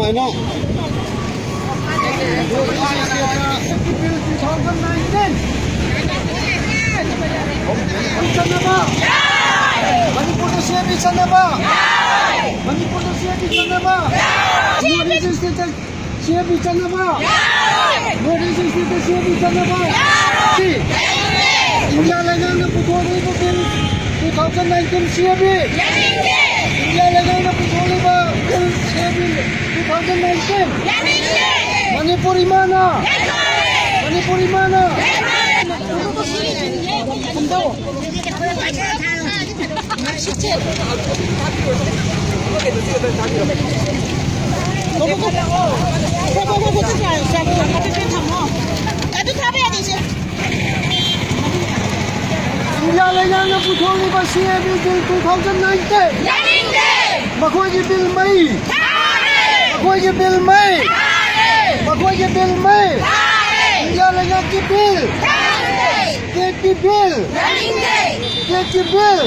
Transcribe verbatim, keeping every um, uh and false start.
Ano. Bill two thousand nineteen. Bill channa ba. Manipur to C A B channa ba. Manipur to C A B channa ba. No reason state C A B channa ba. No reason state C A B channa ba. India lainang na puthok ni bill two thousand nineteen C A B. India lainang na puthok ni bill C A B two thousand nineteen. Manipur imana. Manipur imana. India lainang na puthok ni ba C A B bill two thousand nineteen. Makhoi ki bill mai. Makhoi ki bill mai. Makhoi ki bill mai. India lainang ki bill. Keki bill. Keki bill.